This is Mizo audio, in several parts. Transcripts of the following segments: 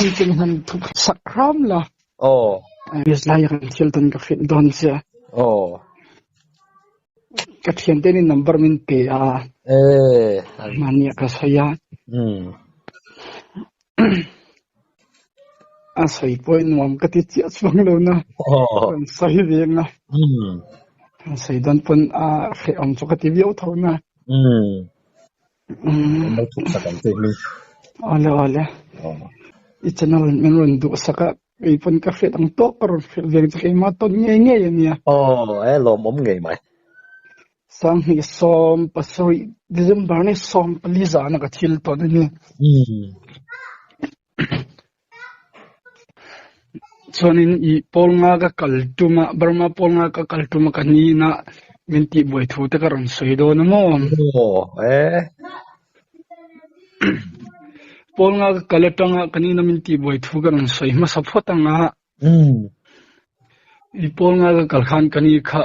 hman chu min han thup sak hram la. Aw. Lai kan thil tawn ka hrilh dawn che. Aw. Ka thiante in number min pe a. Eh. Mahni ah ka sawi a. Um. A sawi pawh i nuam ka ti chiah chuang lo na. Aw. Kan sawi ve ang a. Um. Kan sawi dawn pawn a hrehawm chu ka ti viau tho na. Um. Kan lo thup sak ang che hi. Awle awle. I channel min rawn duh sak a, kei pawn ka hriat ang tawk ka rawn hrilh veng che keimah tawn ngei ngei a nia. Aw, e lawmawm ngei mai. Sanghnih 17 December ni 14 zana ka thil tawn a ni. Chuanin i pawl nga ka kal tum a, Burma pawl nga ka kal tum a ka ni na min tih buai thu te ka rawn sawi dawn a maw? Aw, e. Pawl nga ka kal atanga ka ni na min tih buai thu ka rawn sawi hmasa phawt ang a. I pawl nga ka kal khan ka ni kha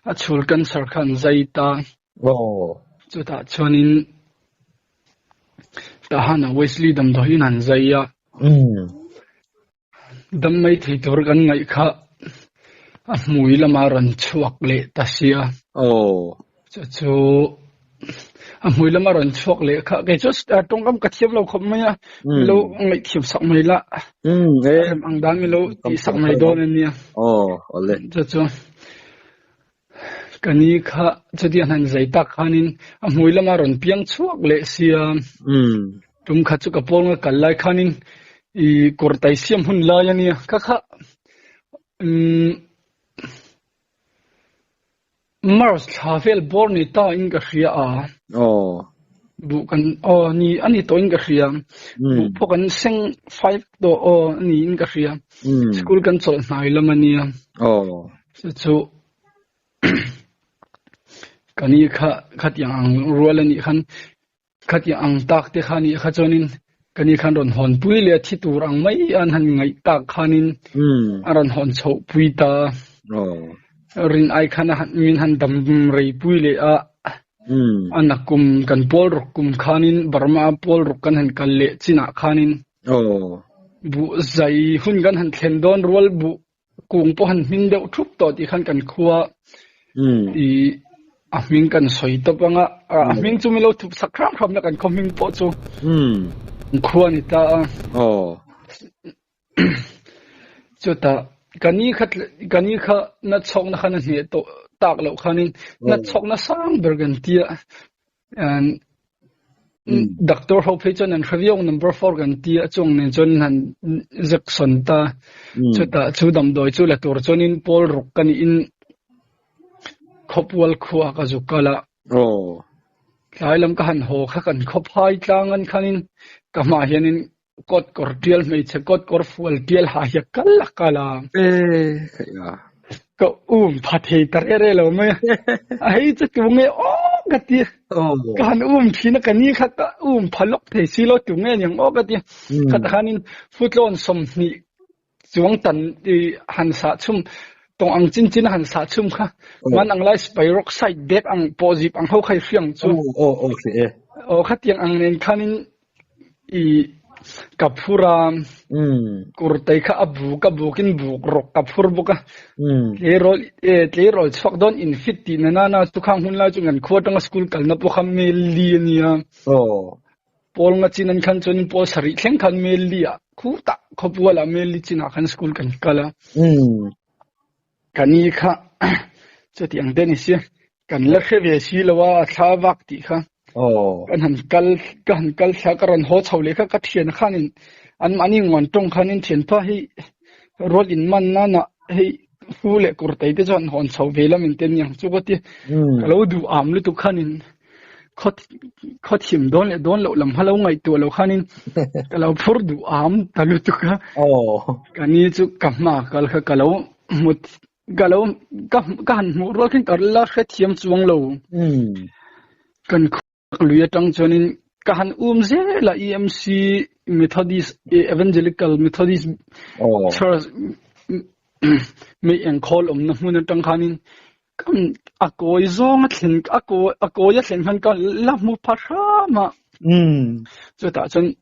a chhul cancer kha an zai ta. Chutah chuanin Tahana Wesley damdawiin an zai a. Dam mai thei tur kan ngaih kha a hmui lama rawn chhuak leh ta sia. Chu chu a hmui lama rawn chhuak leh kha kei chu tawngkam ka thiam lo khawp mai a. Milo ngaihthiam sak mai la. Rem ang dan milo tih sak mai dawn a nia. Chu chu ka ni kha chutiang han zai tak khanin a hmui lama rawn piang chhuak leh sia. Tum kha chu ka pawl nga kal lai khanin i kawr tai siam hun lai a nia. Kha kha March thla vel bawr ni ta in ka hria a. Aw. Buh kan aw ni a ni tawh in ka hria. Buh pawh kan seng fai vek tawh aw a ni in ka hria. School kan chawlh hnai lam a nia. Aw. Chu chu ka ni kha khatiang ang rual a nih khan Khatiang ang tak te kha nih kha chuanin ka ni khan rawn hawn pui leh a thi tur ang mai an han ngaih tak khanin a rawn hawn chhoh pui ta. Rin ai khan a min han dam rei pui leh a. A nakum kan pawl ruk kum khanin Burma pawl ruk kan han kal leh chinah khanin buh zai hun kan han thlen dawn rual buh Kung pawh han hming deuh thup tawh tih khan kan khua i a hming kan sawi tawp ang a, a hming chu milo thup sak hram hram na kan khaw hming pawh chu khua a ni ta a. Chutah ka ni kha ka ni kha na chhawkna khan a hneh tawh tak loh khanin na chhawkna sang ber kan tia. Doctor ho phei chuan an hre viau number 4 kan ti a chung nen chuan han injection ta chutah chu damdawi chu la tur chuanin pawl ruk ka niin khawpual khua ka zuk kal a tlai lam ka han haw kha kan khawphai tlang an khanin ka hmaah hianin kawt kawr tial hmeichhe kawt kawr fual tial ha hi a kal a kal a ka um pha thei ta re re lo mai a hei chu tu nge aw ka ti ka han um thin a ka ni kha ka um pha lawk thei si lo tu nge niang aw ka ti khat khanin futlawn 20 chuang tan i han sah chhum tawng ang chin chin han sah chhum kha man ang lai peroxide bag ang pawh zip ang ho khai hriang chu aw khatiang ang nen khanin I ka phur a, kurtai kha a buk a bukin buk rawk ka phur bawk a, tleirawl tleirawl chhuak dawn in fit tih na nana chu khang hun lai chu kan khua atanga school kalna pawh kha mel li a nia. Pawl nga chin an khan chuanin pawl sarih thleng khan mel li ah khutah khawpualah mel li chinah khan school kan kal a. Ka ni kha chutiang te ni si kan la hre ve si lo a a thla vak tih kha kan han kal ka han kal thla ka rawn haw chho leh kha ka thian khanin an mahni ngawn tawng khanin thianpa hi rual in man nana hei hu leh kawr tei te chuan hawn chho ve lam in te niang chu ka ti ka lo duh am lutuk khanin khaw khaw thim dawn leh dawn loh lam kha lo ngaihtuah lo khanin ka lo phur duh am ta lutuk a ka ni chu ka hma kal kha ka lo hmu ka lo ka ka han hmuh rual khin ka la hrethiam chuang lo kan lui atang chuanin ka han um zel a EMC Methodist Evangelical Methodist Church mi engkhawl awmna hmun atang khanin A kawi zawng a thlen a kawi a kawi a thlen khan ka la hmu pha hram a. Chutah chuan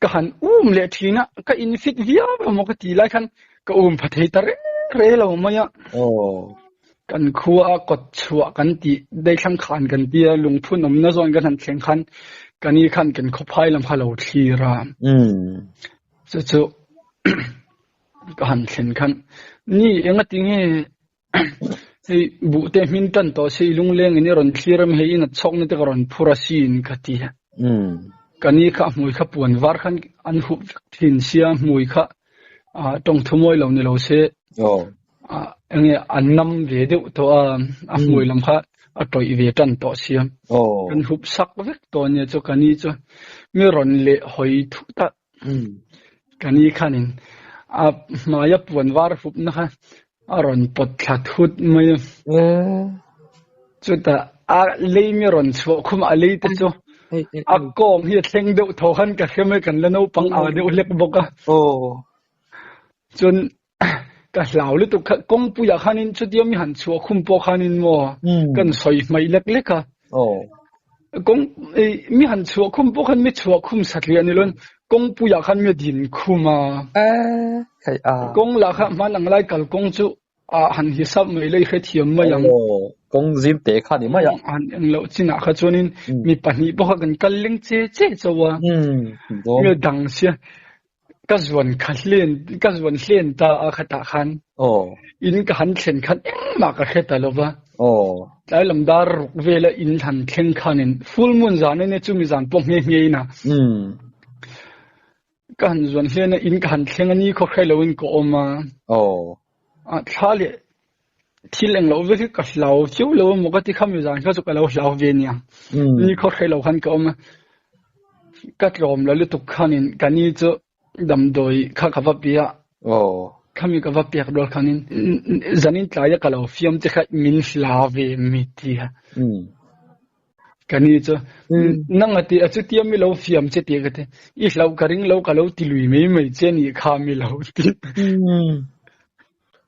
Ka han um leh thin a, ka in fit viau emaw ka ti lai khan ka um pha thei ta reng reng lo mai a. Kan khua a kawt chhuah kan tih daithlang khan kan tia lungphun awmna zawn kan han thleng khan ka ni khan kan khawphai lam kha lo thlir a. Chu chu ka han thlen khan ni engati nge Hei buh te hmin tan tawh se i lungleng in i rawn thlir a mi hei i nat chhawkna te ka rawn phur a sin ka ti a. Ka ni kha a hmui kha puan var khan an hup vek thin sia hmui kha tawng thu mawi lo ni lo se enge an nam ve deuh tawh a, a hmui lam kha a tawih ve tan tawh sia. Kan hup sak vek tawh ania chu ka ni chu mi rawn leh hawi thut a. Ka ni khanin a hmaia puan var hupna kha a rawn pawt thla thut mai a. Chutah a lei mi rawn chhuah khum a lei te chu a kawng hi a thleng deuh tho khan ka hre mai kan la naupang a deuh hlek bawk a. Chuan ka hlau lutuk kha kawngpuiah khanin chutia mi han chhuah khum pawh khanin maw kan sawi hmaih lek lek a. Kawng mi han chhuah khum pawh khan mi chhuah khum satliah ni loin kawngpuiah khan mi din khum a. Kawng lah kha hman ang lai kal kawng chu a han hisap mai la i hrethiam mai ang. Kawng zim te kha ni mai a. Han eng loh chinah kha chuanin mi pahnih pawh kha kan kal leng che che chauh a. Mi dang sia Ka zuan kha hlen, ka zuan hlen ta a khatah khan in ka han thlen khan engmah ka hre ta lo va. Tlai lam dar ruk vela in han thleng khanin full moon zan ania chumi zan pawh nghe nghe in a. Ka han zuan hlen a in ka han thleng a ni khaw hre loin ka awm a. Thla leh thil eng loh vek hi ka hlau chiu lo emaw ka ti kha mi zan kha chu ka lo hlau ve nia. Ni khaw hre lo khan ka awm a. Ka tlawm lo lutuk khanin ka ni chu damdawi kha ka va pe a. Khami ka va pek rual khanin zanin tlaia ka lo fiam che kha min hla ve mi ti a. Ka ni chu nang a ti a chutia mi lo fiam che tih ka ti i hlauh ka ring lo ka lo ti lui mai mai che nih kha mi lo ti.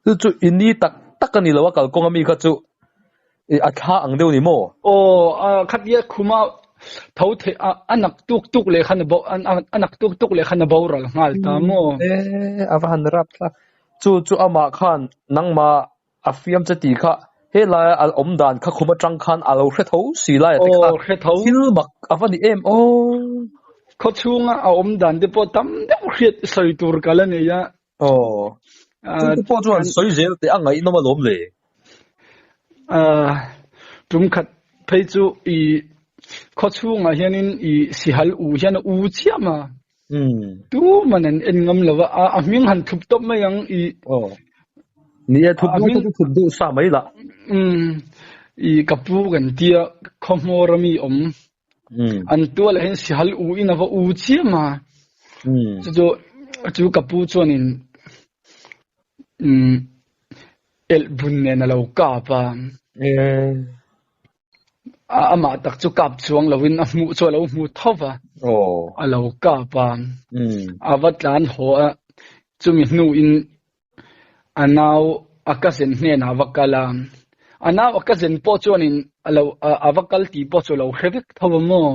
Chu chu i ni tak tak a ni lo a kalkawng a mi kha chu i a thla ang deuh ni maw? Aw a khatia khuma tho theih a a nak tuk tuk leh khan a bo a nak tuk tuk leh khan a boral nghal ta maw? E a va han rap thlak. Chu chu amah khan nangmah a fiam che tih kha helai a awm dan kha khum atang khan a lo hre tho si lai a ti kha Aw hre tho. Thil mak a va ni em aw. Khawchhunga a awm dan te pawh tam deuh hriat sawi tur ka la nei a. Aw. Chu pawh chuan sawi zel teh a ngaihnawm alawm le. Tum khat phei chu i khawchhungah hianin i sihal u hian a u chiam a. Tu man an en ngam lo a, a hming han thup tawp mai ang i. Aw. Ni e thup duh chu thup duh sa mai la. I ka pu kan tia khawhmawr ami awm. An tualah hian sihal u in a va u chiam a. Chu chu chu ka pu chuanin elh bun nen a lo kap a. Amah tak chu kap chuang loin a hmuh chu a lo hmu tho va. A lo kap a. A va tlan haw a. Chumi hnuin A nau a cousin hnenah a va kal a, a nau a cousin pawh chuanin a lo a va kal tih pawh chu a lo hre vek tho a maw?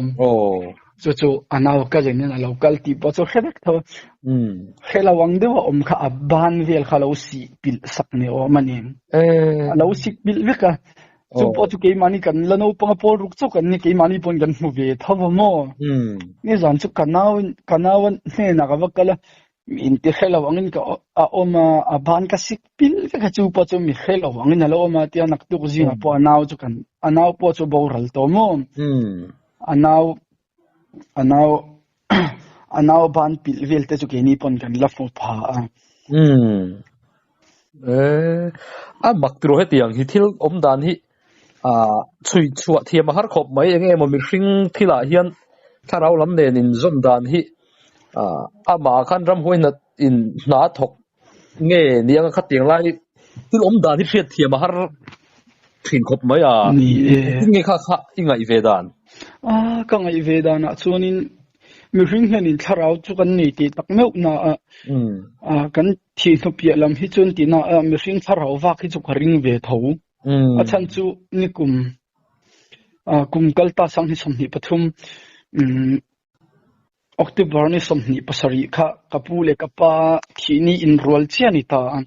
Chu chu a nau a cousin in a lo kal tih pawh chu a hre vek tho a. Hre lo ang deuh a awm kha a ban vel kha a lo sih pilh sak ni awm a ni. A lo sik pilh vek a. Chu pawh chu keimahni kan la naupang a pawl ruk chauh kan ni keimahni pawhin kan hmu ve tho a maw? Nizan chu ka nau ka nau hnenah ka va kal a. In ti hre lo angin ka a awm a, a ban ka sik pil vek a chu pawh chu mi hre lo angin a lo awm a tia naktuk zingah pawh a nau chu kan a nau pawh chu boral tawh maw? A nau a nau a nau ban pilh vel te chu keini pawn kan la hmu pha a. A mak tiraw hetiang hi thil awm dan hi chhui chhuah thiam a har khawp mai eng emaw mihring thilah hian thlarau lam nen inzawm dan hi amah khan ramhuai hnat in hna a thawk nge ni anga khatiang lai thil awm dan hi hriat thiam a har thin khawp mai a engtin nge kha kha i ngaih ve dan? Ka ngaih ve danah chuanin Mihring hianin thlarau chu kan nei tih tak meuh na a, kan thih hnu piah lam hi chuan tihna a mihring thlarau vak hi chu ka ring ve tho. A chhan chu nikum kum kal ta 2023. October ni 27 kha ka pu leh ka pa thih ni inrual chiah a ni ta a.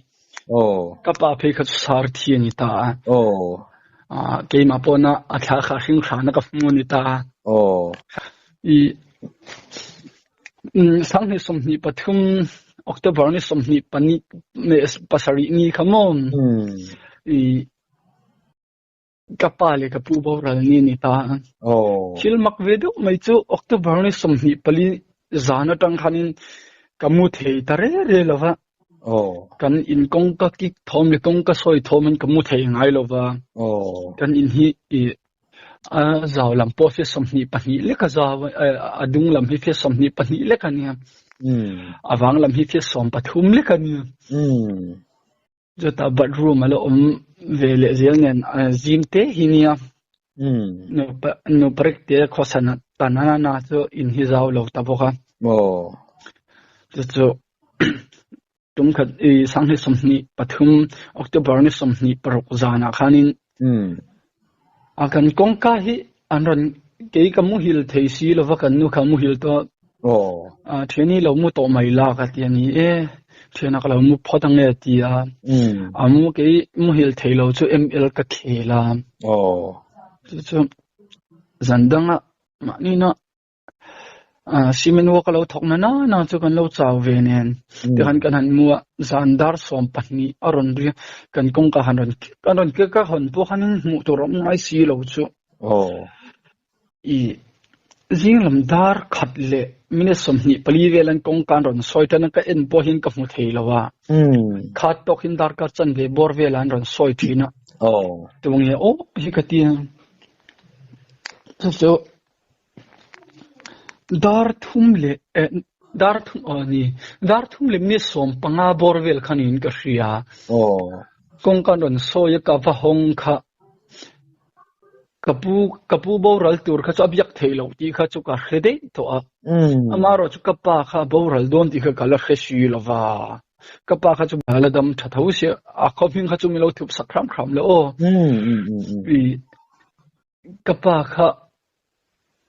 Ka pa phei kha chu sar thi a ni ta a. Keimah pawhna a thla kha hring hrana ka hmu a ni ta a. I 2023 October ni 27 ni kha maw i Ka pa leh ka pu boral ni a ni ta. Thil mak ve deuh mai chu October ni 24 zan atang khanin ka mu thei ta re re lo va. Kan in kawngka kik thawm leh kawngka sawi thawm in ka mu thei ngai lo va. Kan in hi i a zau lam pawh feet 22 lek a zau a dung lam hi feet 22 lek a nia. A vang lam hi feet 13 lek a nia. Chutah bathroom a la awm ve leh zel nen zim te hi nia. Nupa rek te khawsan ta na na chu in hi zau lo ta bawk a. Chu chu tumkhat i 2023 October ni 26 zanah khanin a kan kawngka hi an rawn kei ka muhil thei si lova kan nu kha muhil tawh Thian hi lo mu tawh mai la ka ti a ni e, thiana ka lo mu phawt ange a ti a. A mu kei muhil thei lo chu ML ka khel a. Chu chu zan danga mahni na cement work a lo thawk na na na chu kan lo chau ve nen tikhan kan han mu a, zan dar 12 a rawn ri a, kan kawngka han rawn an rawn kek a hawn pawh khan hmuh tur a awm ngai si lo chu. I zing lam dar khat leh minute 24 vel an kawngka an rawn sawi tan a, ka en pawh hian ka hmu thei lo a. Khat tawk hin darkar chanve bawr velah an rawn sawi thin a. Tunge aw hi ka ti a. Chu chu dar thum leh dar thum aw ni dar thum leh minute 15 bawr vel khan in ka hria. Kawngka an rawn sawi a ka va hawng kha. Ka pu ka pu boral tur kha chu a biak theih loh tih kha chu ka hre daih tawh a. Amaherawh chu ka pa kha a boral dawn tih kha ka la hre si lo va. Ka pa kha chu a la dam tha tho sia, a khaw hming kha chu min lo thup sak hram hram lo aw. I ka pa kha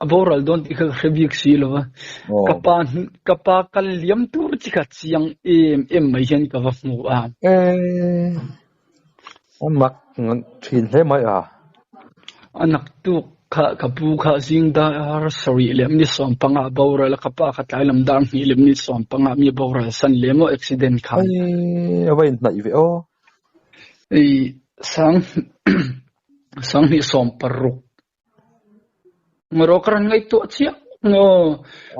a boral dawn tih kha ka hre bik si lo va. Ka pa ka pa kal liam tur chi kha chiang em em mai hian ka va hmu a. A mak thin hle mai a. A naktuk kha ka pu kha zing dar sarih leh minute 15 a boral a, ka pa kha tlai lam dar hnih leh minute 15 mi a boral san leh maw accident khan. Ei a va inhnaih ve aw. Ei sang 2016 Ngarawh ka rawn ngaihtuah chiah ngaw.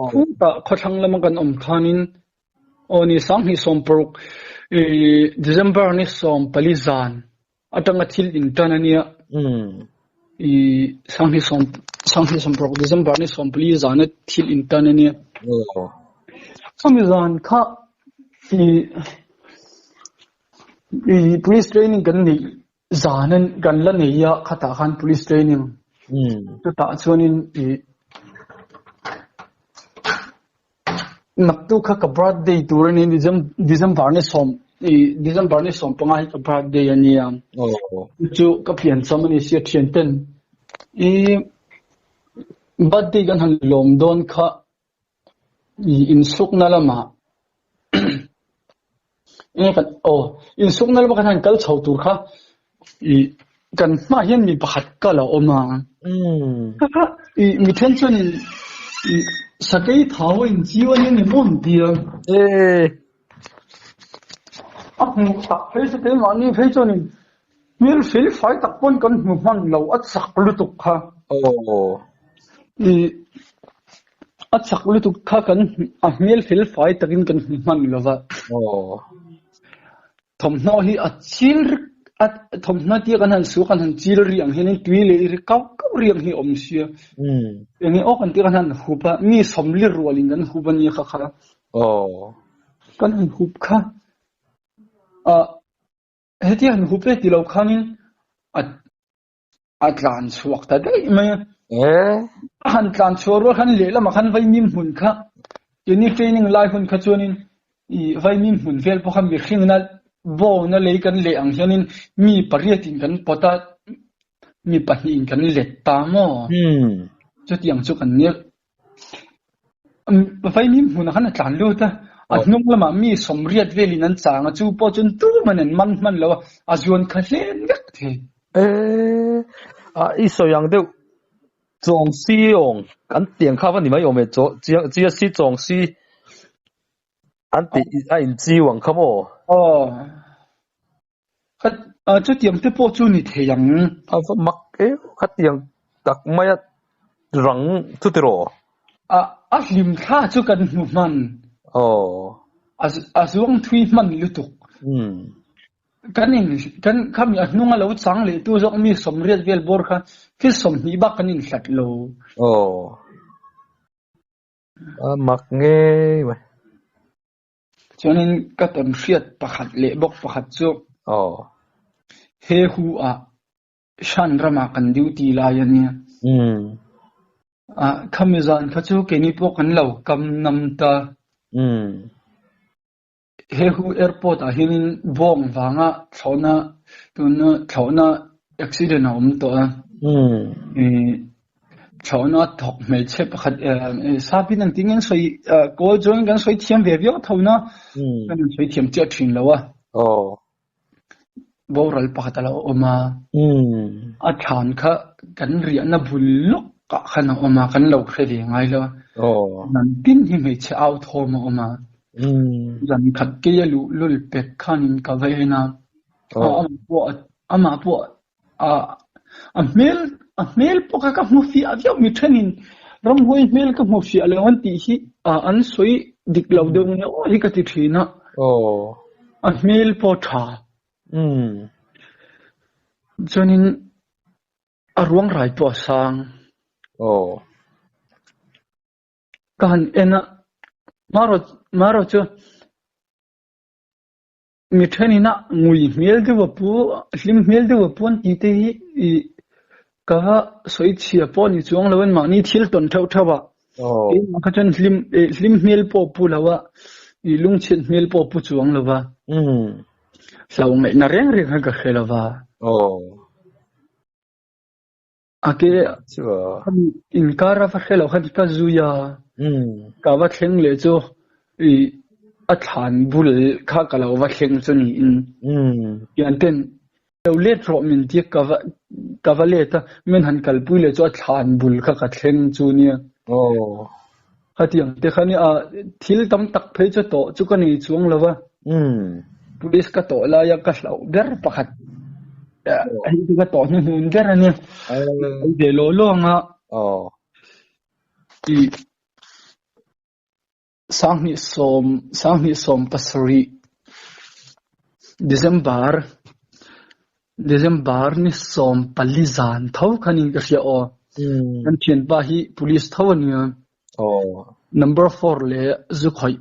Khutah khawthlang lama kan awm khanin aw ni 2016 December ni 14 zan atanga thil intan a nia. I 2016 December ni 14 zana thil intan a nia. Khami zan kha i police training kan neih Zan an kan la nei a, khatah khan police training chutah chuanin ih naktuk kha ka birthday tur a ni December ni sawm ih December ni 15 hi ka birthday a nia chu ka piancham a ni sia thian ten ih birthday kan han lawm dawn kha ih insukna lamah Enge kan aw insukna lama kan han kal chho tur kha ih kan hmaah hian mi pakhat kal a awm a. Kha kha ih mi then chuanin ih sakei thau a inchiu a nia ni maw an ti a. A hmuh tak phei chu keimahni phei chuanin hmel fel fai tak pawn kan hmu hman lo a chak lutuk kha. Ih A chak lutuk kha kan a hmel fel fai takin kan hmu hman lo va. Thawmhnaw hi a chil rik a thawmhnaw tia kan han su kan han chil ri ang hianin tui leh ri kau kau ri ang hi a awm sia. Enge aw kan tia kan han hup a, mi sawmli rualin kan hup a nia kha kha. Kan han hup kha ah hetia han hup e ti lo khanin a A tlan chhuak ta daih mai a. A han tlan chhuah rual khan lehlamah khan vaimim hmun kha keini training lai hun kha chuanin ih vaimim hmun vel pawh kha mihringna bawna lei kan leh ang hianin mi pariatin kan pawt a, mi pahnihin kan let ta maw? Chutiang chu kan nia. Vaimim hmunah khan a tlan lut a, a hnung lamah mi sawmriat velin an chang a, chu pawh chuan tuman an man hman lo a, a zuan kha hlen vek thei. E, a i sawi ang deuh chawng si awng an tiang kha va ni mai awm e, chaw chia si chawng si an tih a in chiu ang kha maw? Aw, kha chutiang te pawh chu ni thei ang. A va mak em khatiang tak maia rang chu tiraw? A a hlim thla chu kan hmu hman. Aw. A zuang thui hman lutuk. Kan in kan khami a hnunga lo chang leh tu zawk mi sawmriat vel bawr kha thil sawmhnih bak kan inhlat lo. Aw. A mak ngei mai. Chuanin ka tawn hriat pakhat leh bawk pakhat chu Aw. He hu ah Shan ramah kan duty lai a nia. Khami zan kha chu keini pawh kan lo kam nam ta. He hu airport ah hianin bawng vanga thlawhna tuna thlawhna accident a awm tawh a. Thlawhna thawk hmeichhe pakhat sapin an tih nge an sawi kawl chuan kan sawi thiam ve viau tho na kan sawi thiam chiah thin lo a. Boral pakhat a lo awm a. A thlan kha kan riahna bul lawk ah khan a awm a, kan lo hre ve ngai lo a. Zan tin hi hmeichhe au thawm a awm a. Zan khat kei a luh lul pek khanin ka va en a. Amah pawh a hmel a hmel pawh kha ka hmu fiah viau mi thenin ramhuai hmel ka hmu fiah lo an tih hi an sawi dik lo deuh nge aw hi ka ti thin a. A hmel pawh tha. Chuanin a ruang rai pawh a sang. Ka han en a, marawh chu Mi thenin a ngui hmel deuh a pu, hlim hmel deuh a pu an tih te hi i ka va sawi chhia pawh ni chuang lo in mahni thil tawn theuh theuh a. Keimah kha chuan hlim hlim hmel pawh pu lo a, i lungchhiat hmel pawh pu chuang lo va. Hlau ngaihna reng reng kha ka hre lo va. A ke inkar a va hre lo khan ka zui a, ka va thleng leh chu i a thlan bul kha ka lo va thleng chu niin tian ten lo let rawh min tia ka va ka va let a, min han kalpui leh chu a thlan bul kha ka thleng chu nia. Khatiang te kha nia thil tam tak phei chu tawh chu ka nei chuang lo va. Police ka tawh laia ka hlauh ber pakhat hei chu ka tawh hnuhnun ber a nia. Ai ve law law anga i sanghnih sawm sanghnih sawm pasarih December December ni sawm pali zan tho khanin ka hria aw. Kan thianpa hi police tho a nia. Number four leh zu khawih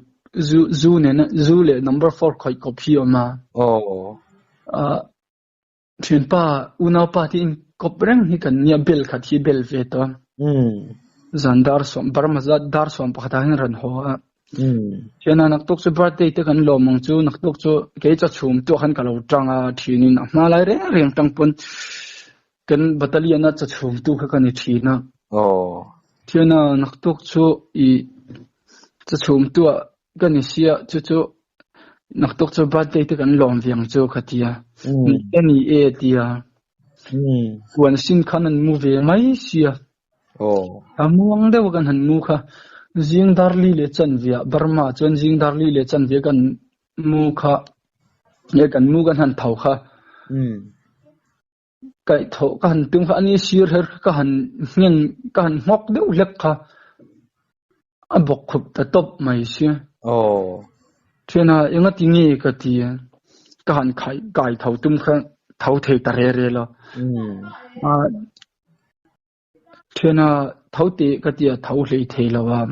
zu zu nena zu leh number four khawih kawp hi a awm a. Thianpa unaupa te in kawp reng hi kan nia bel khat hi bel ve tawh a. Zan dar sawm Burma dar sawm pakhat ah hian rawn haw a. Thiana naktuk chu birthday te kan lawm ang chu naktuk chu kei chaw chhum tuah khan ka lo tang a thinin a hma lai reng reng tang pawn kan battalion a chaw chhum tu kha ka ni thin a. Thiana naktuk chu i chaw chhum tuah ka ni sia chu chu naktuk chu birthday te kan lawm ve ang chu ka ti a. Ka ni e a ti a. Puan sin khan an mu ve mai sia. A muang deuh kan han mu kha. Zing darli leh chanve ah Burma chuan zing darli leh chanve kan mu kha nge kan mu kan han tho kha. Kaihthawh ka han tum kha ani sir her kha ka han ngheng ka han nghawk deuh hlek kha a bawk khup ta tawp mai sia. Thiana engati nge ka ti a ka han khai kai tho tum kha tho thei ta re re lo. Thiana tho teh ka tia tho hlei thei lo a.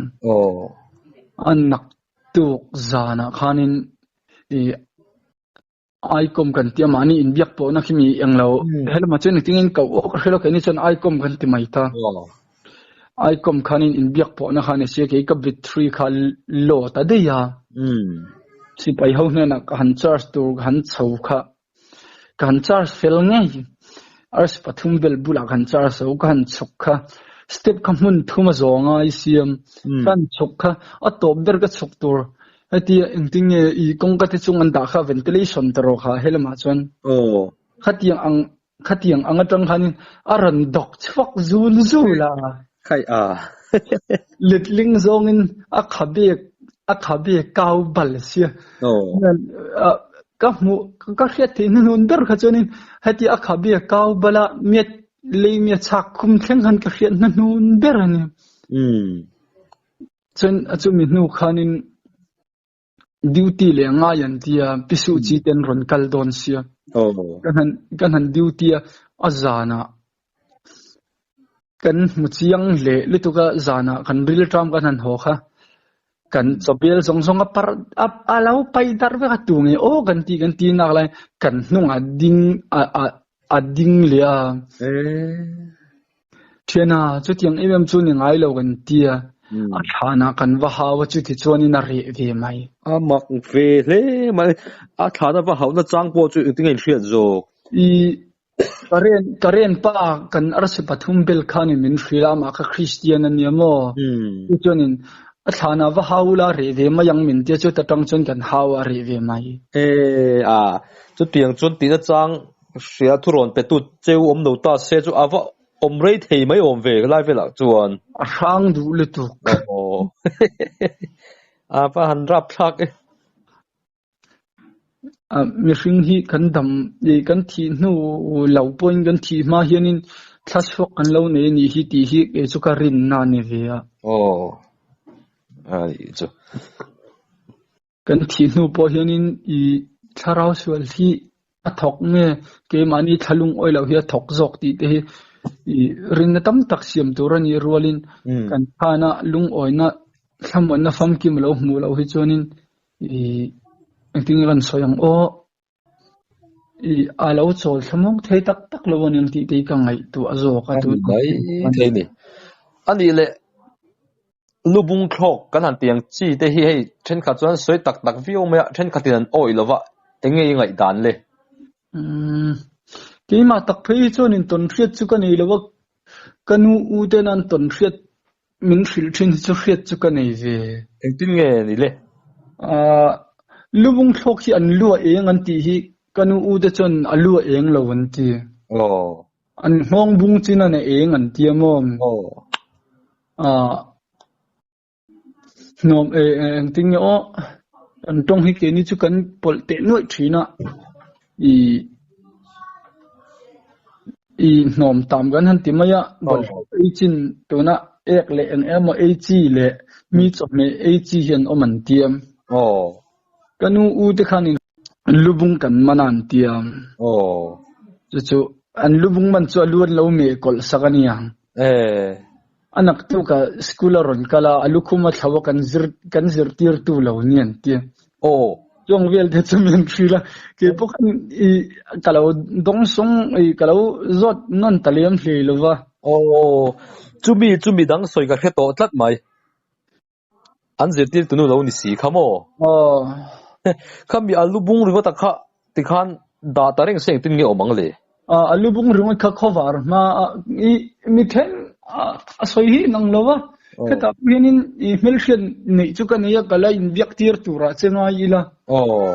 A nak tuk zanah khanin i Icom kan tia mahni inbiak pawhna khi mi eng lo helamah chuan engtin nge koh awk a hre lo keini chuan Icom kan ti mai ta. Icom khanin inbiak pawhna kha ni sia kei ka battery kha low ta daih a. Sipai ho hnenah ka han charge tur ka han chho kha ka han charge fel ngei arsi pathum vel bulah ka han charge ho ka han chhuk kha. step kha hmun thum a zawnga i siam kan chhuk kha a tawp ber ka chhuk tur heti engtin nge i kawngka te chung an dah kha ventilation te rawh kha helamah chuan khatiang ang khatiang ang atang khanin a rawn dawk chhuak zul zul a khai a letling zawngin a khabe a khabe kau bal sia ka hmu ka hriat theih hnuhnun ber kha chuanin heti a khabe kau bala miat lei mi a chak khum thleng khan ka hriat hnuhnun ber a ni. Chuan a chumi hnu khanin duty leh ngai an tia pisu chi ten rawn kal dawn sia. Kan han duty a a zanah kan hmu chiang leh lutuk a zanah kan rilṭam kan han haw kha kan chawbel zawng zawng a par a a lo paih darh vek a tu nge aw kan tih kan ti nak lai kan hnungah ding a a a ding leh a thiana chutiang em em chu ni ngai lo kan ti a a thlanah kan va hau a chuti chuanin a reh ve mai. A mak ve hle mai a thlana va hauhna chang pawh chu engtin nge inhriat zawk? I Karen Karen pa kan arsi pathum bel khanin min hrilh a amah kha Kristian a nia maw? Chu chuanin a thlanah va hau ula reh ve mai ang min tia chuta tang chuan kan hau a reh ve mai. E a chutiang chuan tihna chang hria thurawn petu cheu awm lo ta se chu a va awm rei thei mai awm ve lai velah chuan. A hrang duh lutuk. Aw a va han rapthlak e. Mihring hi kan dam ih kan thih hnu lo pawhin kan thih hma hianin thla chhuak kan lo nei a nih hi tih hi kei chu ka rinna a ni ve a. Aw a nih chu. Kan thih hnu pawh hianin ih thlarau sual hi a thawk nge keimahni thla lungawi loh hi a thawk zawk tih te hi ih rinna tam tak siam tur a nih rualin kan khana lungawina thlamuanna famkim lo hmuh loh hi chuanin ih engtin nge kan sawi ang aw ih a lo chawl thlamuang thei tak tak lo a ni ang tih te hi ka ngaihtuah zawk a tun mai thei ni a nih leh lubung thlawk kan han ti ang chi te hi hei thenkhat chuan sawi tak tak viau mai a thenkhatin an awih lova eng nge i ngaihdan le umm keimah tak phei hi chuan in tawn hriat chu ka nei lo a ka nu u ten an tawn hriat Min hrilh thin hi chu hriat chu ka nei ve. Engtin nge ni le? Aaa lubung thlawk hi an lu a eng an tih hi ka nu u te chuan a lu a eng lo an ti. Aw. An nghawng bung chin an a eng an ti a maw? Aw. Aaa hnuam e engtin nge aw kan tawng hi keini chu kan pawlh teh nuaih thin a ih I hnawm tam kan han ti mai a, bawlhhlawh ei chin tuna ek leh eng emaw ei chi leh mi chawhmeh ei chi hian awm an tiam. Ka nu u te khanin lubung kan man a an tiam. Chu chu an lubung man chu a lu an lo meh kawlh sak a nia. A naktukah school a rawn kal a, a lukhum a thlo a kan zir kan zirtirtu lo ni an ti. Chuang vel te chu min hrilh a, kei pawh khan i ka lo dawng sawng i ka lo zawt nawn ta lem hlei lo va. Aw, chumi chu midang sawi ka hre tawh tlat mai. An zirtirtu nu lo ni si kha maw? Aw. Khami a lubung ringawt a kha tikhan dah ta reng se engtin nge awm ang le? A lubung ringawt kha khawvar hma a i mi then a sawi hi inang lo va, hetah pawh hianin i hmelhriat neih chu ka nei a, ka la inbiak tir turah che ngai ila. Aw.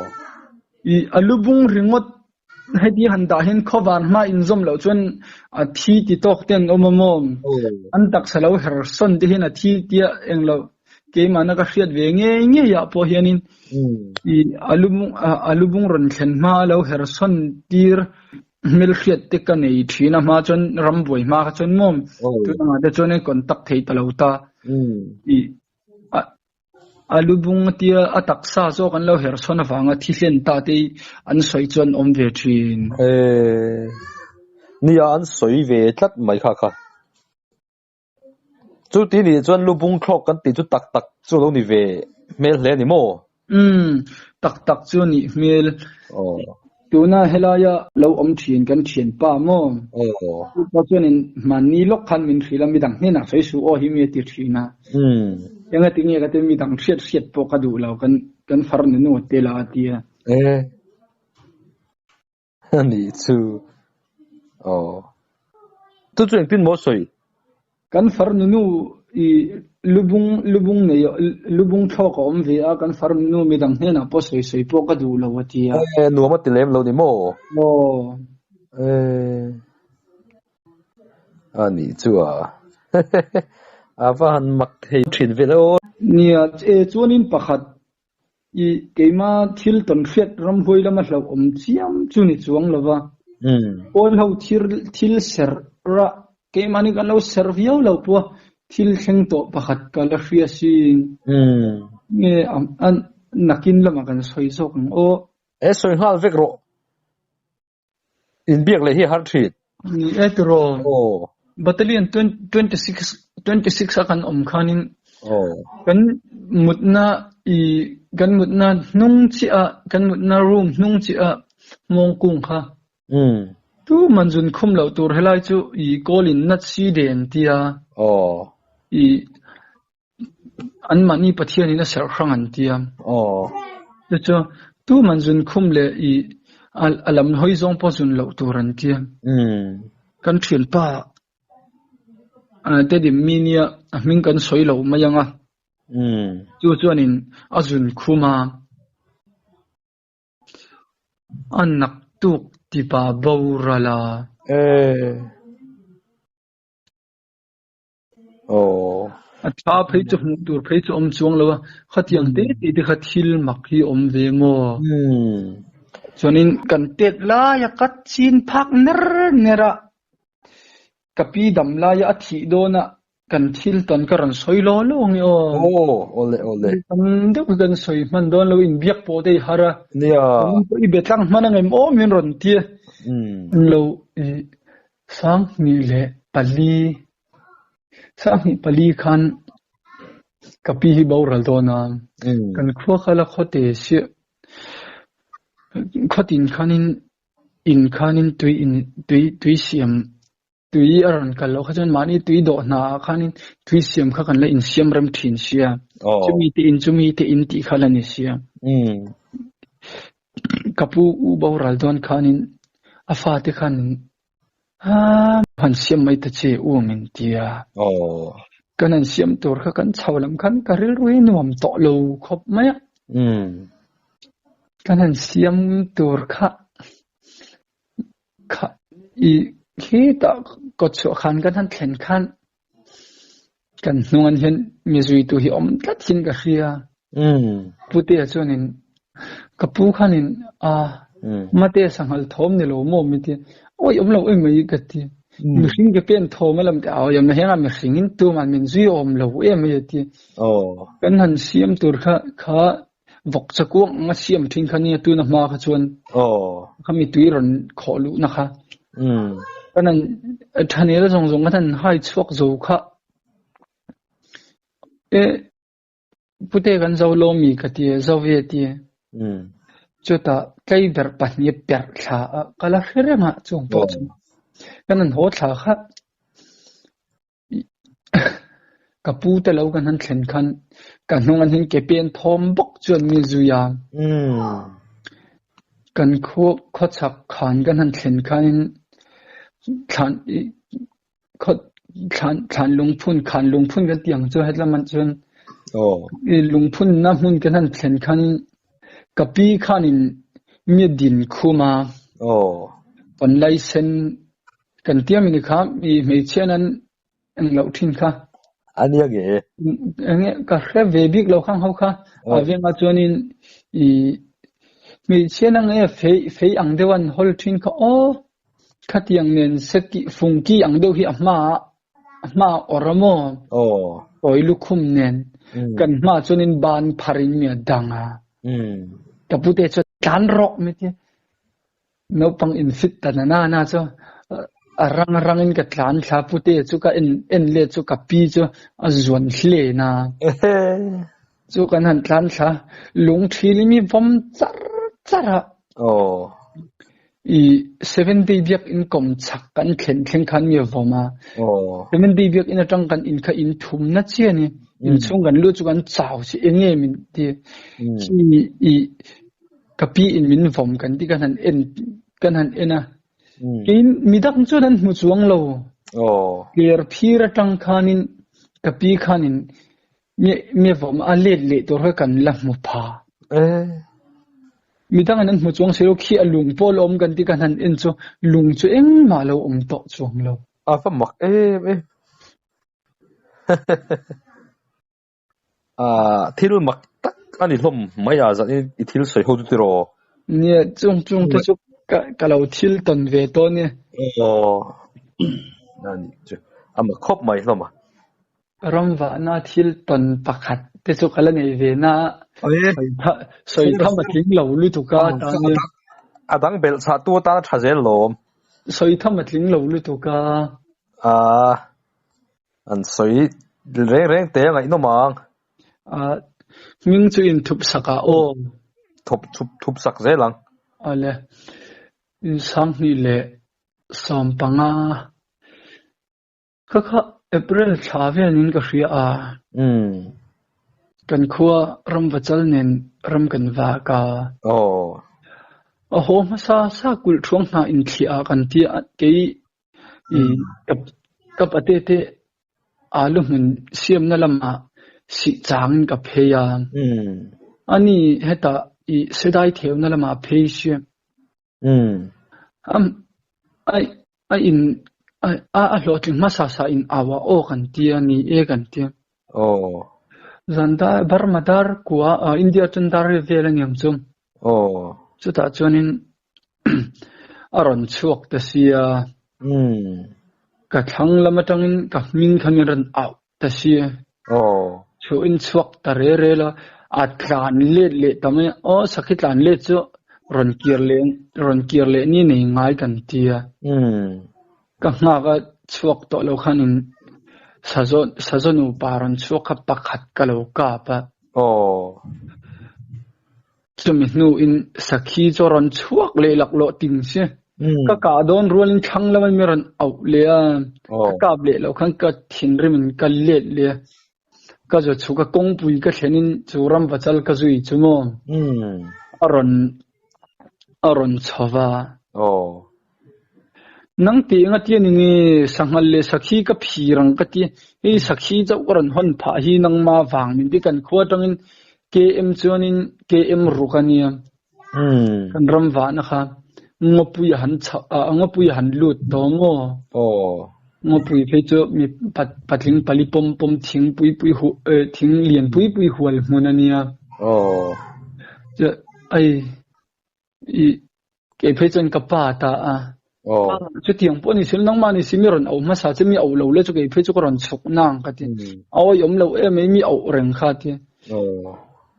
I a lubung ringawt Heti han dah hian khawvar hma inzawm loh chuan a thi ti tawk te an awm a maw? An taksa lo her sawn te hian a thi tia eng lo keimahna ka hriat ve ngei ngei ah pawh hianin i a lubung a lubung rawn thlen hma a lo her sawn tir hmelhriat te ka nei thin a hma chuan rambuai hma kha chuan maw tunangah te chuan contact thei ta lo ta i A lubung tia a taksa zawk an lo her chhawn avanga thi hlen ta te hi an sawi chuan awm ve thin. Eee nia an sawi ve tlat mai kha kha. Chu ti nih chuan lubung thlawk kan tih chu tak tak chu lo ni ve hmel hle a ni maw? Umm tak tak chu a nih hmel. Tuna helaia lo awm thin kan thianpa maw? Chupa chuanin hmanni lawk khan min hrilh a, midang hnenah sawi suh aw hi mi a ti thin a. Engati nge ka ti midang hriat hriat pawh ka duh lo, kan kan far nu nu te la a ti a. E a nih chu. Aw. Chu chu engtin maw sawi? Kan farnu nu i lubung lubung nei lubung thlawk a awm ve a, kan farnu nu midang hnenah pawh sawi sawi pawh ka duh lo a ti a. E, nuam a ti lem lo ni maw? Aw. E, a nih chu a. A va han mak thei thin ve lo. Nia, e chuanin pakhat i keima thil tawn hriat ramhuai lama hlauh awm chiam chu ni chuang lo va. Pawl ho thil thil ser rah keimahni kan lo ser viau lo pawh thil thleng tawh pakhat ka la hria sin. Nge a nakin lamah kan sawi zawk ang aw. E sawi nghal vek rawh. Inbiak leh hi a har thin. Ni e tiraw. Battalion 26 26 a kan awm khanin kan mutna i kan mutna hnung chiah kan mutna room hnung chiah hmawng kung kha tu man zun khum loh tur helai chu i kawl in nat si den tia i Anmahni Pathianin a serh hrang an ti a. Chu chu tuman zun khum leh i a lam hawi zawng pawh zun loh tur an ti a. Kan thianpa Tedim mi nia a hming kan sawi lo mai ang a. Chu chuanin a zun khum a. A naktuk tipa boral a. A tha phei chu hmuh tur phei chu awm chuang lo a, khatiang te te te kha thil mak hi awm ve maw? Chuanin kan tet laia ka chin phak ner ner a, ka pi dam laia a thih dawna kan thil tawn ka rawn sawi law law ang e aw. Tam deuh hi kan sawi hman dawn lo, inbiak pawh te i har a. I be tlang hman ang em aw min rawn ti a. Lo 2004, 2004 khan ka pi hi boral dawn a, kan khua kha la khawte siah khawtin khanin in khanin tui in tui tui siam tui a rawn kal loh kha chuan mahni tui dawh hna ah khanin tui siam kha kan la insiam rem thin sia, chumi te in chumi te in tih kha la ni sia. Ka pu u boral dawn khanin a fate khanin han siam mai ta che u min ti a. Kan han siam tur kha kan chho lam khan ka rilru hi nuam tawh lo khawp mai a. Kan han siam tur kha kha i khitah kawtchhuah khan kan han thlen khan Kan hnungan hian mi zuitu hi awm tlat hian ka hria. Putea chuanin ka pu khanin a mate sanghal thawm ni lo maw mi ti awi awm lo em mai ka ti. Mihring ke pen thawm a lam te awi awm na hian a mihring in tuman min zui awm lo em mai a ti. Kan han siam tur kha kha vawk chakuang anga siam thin kha nia tuna hma kha chuan kha mi tui rawn khawh luh na kha kan an thanel zawng zawng kan han hai chhuak zo kha e pute kan zo lo mi ka ti zo ve ti chuta tlei ber pahnih per thla a kala hre reng a chung pawh chu kan an haw thla kha Ka pu te lo kan han thlen khan ka hnung an hin ke pen thawm bawk chuan mi zui a. Kan khua khawchhak khan kan han thlen khanin thlan khaw thlan thlan lungphun khan lungphun kan tih ang chu hetlam ah chuan i lungphun na hmun kan han thlen khanin ka pi khanin mi din khum a. Pawnlai sen Kan tiam in kha i hmeichhia nan eng loh thin kha. A nia nge? Enge ka hre ve bik lo khang ho kha. A venga chuanin i hmeichhia nang e fei fei ang deuh an hawl thin kha aw khatiang nen seki fungki ang deuh hi a hma a hma awr a maw? Tawi lukhum nen kan hma chuanin ban pharin mi a dang a. Ka pute chuan tlan rawh mi ti. Naupang infit ta na na na chu a rang rangin ka tlan thla pute chu ka en en let chu ka pi chu a zuan hle na. Chu kan han tlan thla lung thil mi vawm char char a. I seven day biak in kawm chak kan thlen thleng khan mi vawm a. Seven day biak in atang kan in kha in thum na chi ani. In chhung kan lu chu kan chau chi enge min ti. I Ka pi in min vawm kan ti kan han en kan han en a. Kei midang chuan an hmu chuang lo. Tler phir atang khanin ka pi khanin mi vawm a let leh tur kha kan la hmu pha. Midang in an hmu chuang si lo khi a lung pawh la awm kan ti kan han en chu lung chu engmah lo awm tawh chuang lo. A va mak em em. Thil mak tak a ni hlawm mai a zan in i thil sawi ho chu tiraw? Nia, chung chung te chu ka lo thil tawn ve tawh nia. Aw, a nih chu a mak khawp mai hlawm a. Ramvahna thil tawn pakhat te chu ka la nei ve na a, sawi tham a tling lo lutuk a tan nia. A dang belh chhah tu atan a tha zel lawm. Sawi tham a tling lo lutuk a. Aa. An sawi reng reng te a ngaihnawm ang. A hming chu in thup sak ah aw. Thup thup thup sak zel ang. Awle. In 2015 kha kha April thla vel in ka hria a. Umm. Kan khua ramvachal nen ram kan vak a. Aw. A haw hmasa sa kulh thuang hna in thliah ah kan ti a kei I ka pate te alu hmun siamna lamah sih changin ka phei a. Ani hetah i sedai theuna lamah a phei sia. A in a hlawhtling hmasa sa in au ah aw kan tia ni e kan tia. Zan dar Burma dar kua India chuan dar riat vel a niang chu. Chutah chuanin a rawn chhuak ta sia. Ka thlang lam atangin ka hming kha min rawn auh ta sia. Chhuahin chhuak ta re re la, a tlan let leh ta mai a. Aw sakhi tlan let chu rawn kir leh rawn kir leh ni nei ngai kan tia. Ka nghak a chhuak tawh lo khanin sazaw sazaw nupa rawn chhuak kha pakhat ka lo kap a. Chumi hnuin sakhi chu a rawn chhuak leh laklawh ting si. Ka kah dawn rualin thlang lama mi rawn auh leh a, ka kap leh loh khan ka thinrimin ka let leh a. Ka zawt chhuk a, kawngpui ka thlenin chu ramvachal ka zui chu maw a rawn a rawn chho va. Nang tih eng a ti a ni nge? Sanghal leh sakhi ka phir ang ka ti. Hei sakhi chauh ka rawn hawn phah hi nangma vang min ti. Kan khua atangin KM chuanin KM ruk a nia. Kan ram vahna kha ngawpui a han chho ah ngawpui a han lut tawh maw? Ngawpui phei chu mi patling pali pawm pawm thing pui pui hu eh thing lian pui pui hual hmun a nia. Ai I kei phei chuan ka pa ta a. Pa chutiang pawh ni sil nangmah ni si mi rawn auh hmasa che mi auh lo le chu kei phei chu ka rawn chhuk nang ka ti. A awi awm lo em mai mi auh reng kha ti.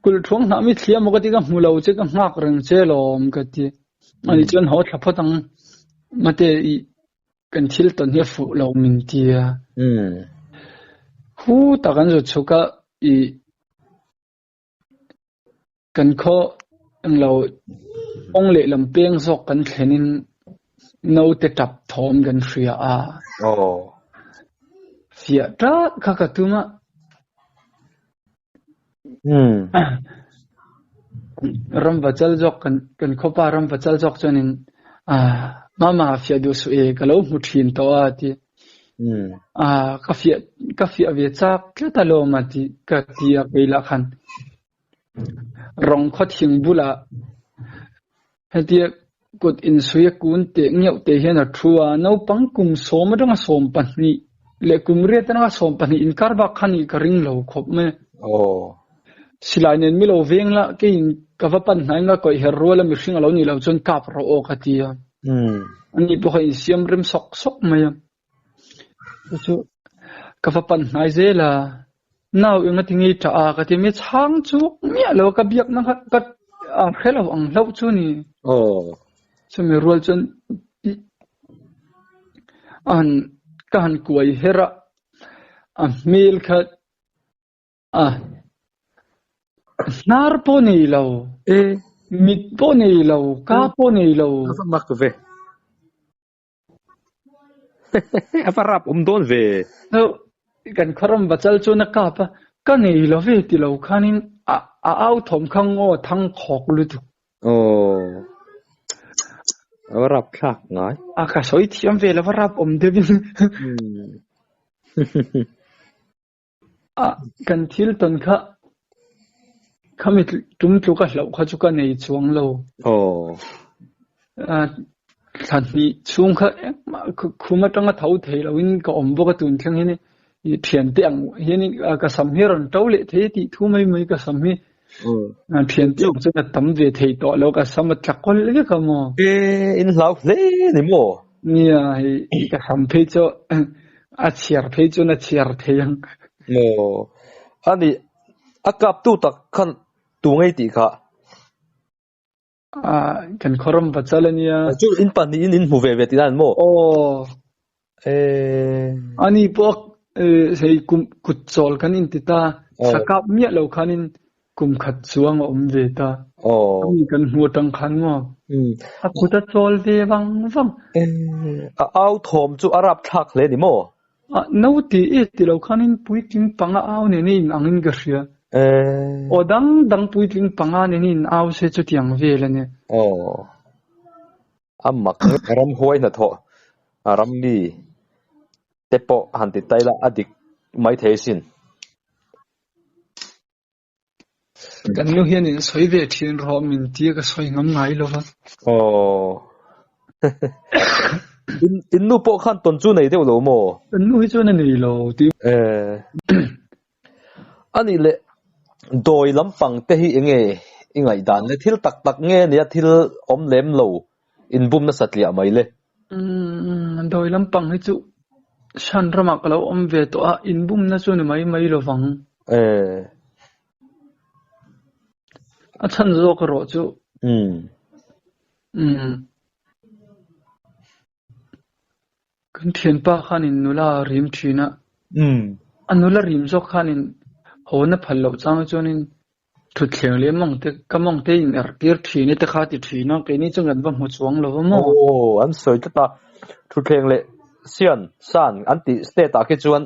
Kulh thuang hnah mi thliam maw ka ti ka hmu lo che ka nghak reng che lawm ka ti. Ani chuan haw thla phawt ang mate i kan thil tawn hi a fuh lo min ti a. Hu tak an zawt chhuk a i Kan khaw englo kawng lehlam peng zawk kan thlenin naute tap thawm kan hria a. Fiah ṭat kha ka tum a. Ramvachal zawk kan kan khawpa ramvachal zawk chuanin mama fiah duh suh e ka lo hmu ṭhin tawh a ti. Ka fiah ka fiah ve chak tlat alawm a ti ka ti a kei lah khan. Rawng khaw thing bulah hetia kut insuia kun teh ngeuh teh hian a thu a, naupang kum sawm atanga 12 leh kum riat atanga 12 inkar bak kha nih ka ring lo khawp mai a. Silai nen mi lo veng la, keiin ka va pan hnai nga kawih her rual a mihring a lo nih loh chuan kap rawh aw ka ti a. Ani pawh kha insiam rem sawk sawk mai a. Chu chu ka va pan hnai zel a, nau eng a ti ngei ṭah a ka ti a, mi chhang chu miah lo ka biakna kha ka a hre lo ang hlauh chu ni. Chumi rual chuan a han ka han kuai her a, a hmel kha A hnar pawh nei lo, mit pawh nei lo, ka pawh nei lo. A va mak ve. A va rap awm dawn ve. Kan khaw vachal chuan a kap a, ka nei lo ve ti lo khanin a au thawm kha ngaw thang khawk lutuk. Aw. A va rap thlak ngai. A ka sawi thiam ve lo va rap awm deuhin. A kan thil tawn kha khami tum tluka hlauh kha chu ka nei chuang lo. Aw. Thla hnih chhung kha engmah khum atanga tho thei loin ka awm bawk a tun thleng hian i thiante ang hian ka sam hi a rawn to leh thei tih thu mai mai ka sam hi thiante ang chuan a tam ve thei tawh lo ka sam a tla kawl vek a maw. E in hlau hle ni maw? Nia hei ka sam phei chu a chhiar phei chuan a chhiar thei ang. Maw ani a kap tu tak khan tu ngei tih kha. Kan khaw ram va chal a nia. Chu in pahnih in in hmu ve ve tih nan maw? Aw. Eh. Ani pawh hei kum kut chawl kan in ti ta. Sakap miah lo khanin kum khat chuang a awm ve ta. Aw. Ani kan hmu atang khan maw? A kut a chawl ve vang vang. A au thawm chu a rap thlak hle ni maw? Naute e ti lo khanin puitling panga au nen a in angin ka hria. Aw dang dang puitling panga nen a in au se chutiang vel a ni. Aw a mak ramhuai hnathawh a ram mi te pawh han ti ta ila a dik maithei asin. Kan nu hian in sawi ve thin rawh min tia ka sawi ngam ngai lo va. Aw. In in nu pawh khan tawn chu nei deuh lo maw? Kan nu hi chuan a nei lo ti. Eh. Anih leh dawi lampang te hi enge i ngaihdan le thil tak tak nge nia thil awm lem lo inbum nasa tliah mai le. Umm dawi lampang hi chu Shan ramah ka lo awm ve tawh a, inbumna chu ni mai mai lovang. Eh. A chhan zawk erawh chu. Umm. Umm. Kan thianpa khanin nula a rim thin a. Umm. A nula rim zawk khanin hawn a phal loh chang chuanin Thutthleng leh mawngte ka mawngte in er tir thin e te kha ti thin a, keini chuan kan va hmu chuang lo va maw? Aw, an sawi tlat a, thutthleng leh sian, san an tih state ah khi chuan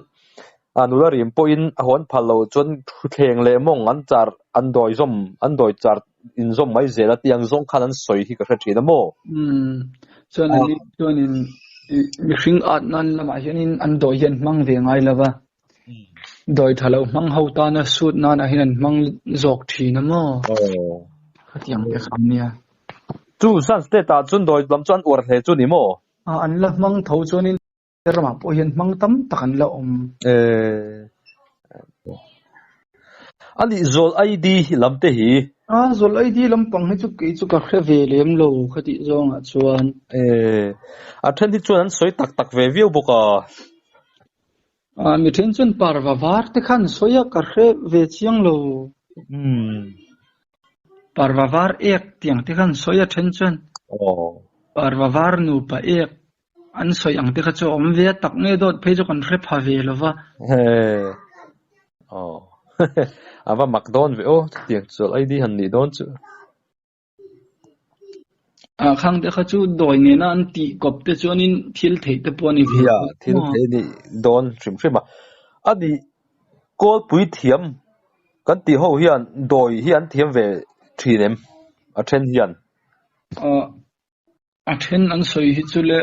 a nula rim pawhin a hawn phal loh chuan thutthleng leh mawng an char an dawi zawm an dawi char inzawm mai zel a tih ang zawng khan an sawi hi ka hre thin a maw? Umm, chuan ani chuanin mihring at nan lamah hianin an dawi hi an hmang ve ngai lo va. Dawi tha lo hmang ho tana sut nanah hian an hmang zawk thin a maw? Khatiang te kha nia. Chu Shan State ah chuan dawi lam chu an uar hle chu ni maw? An la hmang tho chuanin ramah pawh hian hmang tam tak an la awm. Anih zawl ID lam te hi? A zawl ID lampang hi chu kei chu ka hre ve lem lo khatih zawngah chuan. A then hi chuan an sawi tak tak ve viau bawk a. Mi then chuan parva var te khan sawi a ka hre ve chiang lo. Parva var ek tiang te khan sawi a then chuan parva var nupa ek an sawi ang te kha chu a awm ve a tak nge dawt phei chu kan hre pha ve lo va. A va mak dawn ve aw chutiang chu ID han nih dawn chu. Khang te kha chu dawi nena an tih kawp te chuanin thil theih te pawh a ni ve. Nia, thil theih a nih dawn hrim hrim a. A nih kawlpui thiam kan tih ho hian dawi hi an thiam ve thin em? A then hian. A then an sawi hi chu le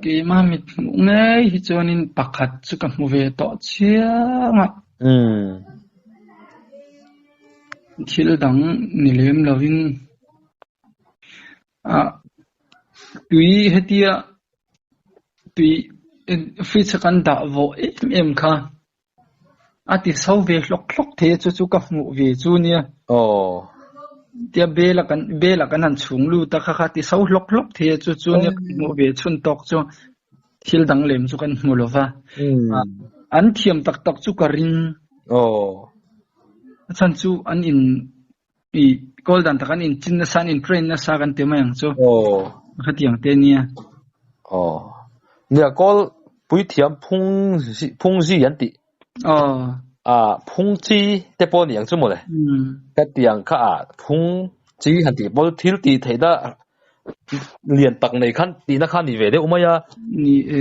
keimah mit hmuh ngei hi chuanin pakhat chu ka hmu ve tawh chiang a. Thil dang ni lem lovin tui hetia tui fridge a kan dah vawh em em kha A ti so ve hlawk hlawk thei a chu chu ka hmuh ve chu nia. Aw. Tia bel a kan bel a kan han chhung lut a kha kha ti so hlawk hlawk thei a chu chu nia ka hmuh ve chhun tawk chu thil dang lem chu kan hmu lo va. An thiam tak tak chu ka ring. Aw. A chhan chu an in i kawl dan tak an in chin nasa an in train nasa kan ti mai ang chu. Aw. Khatiang te nia. Aw. Nia kawl puithiam phung phung zi an tih. Aw. A phung chi te pawh ni ang chu mawle. Ka tiang kha a phung chi han tih pawl thil tih theihna lian tak nei khan tihna kha ni ve deuh mai a. Ni e.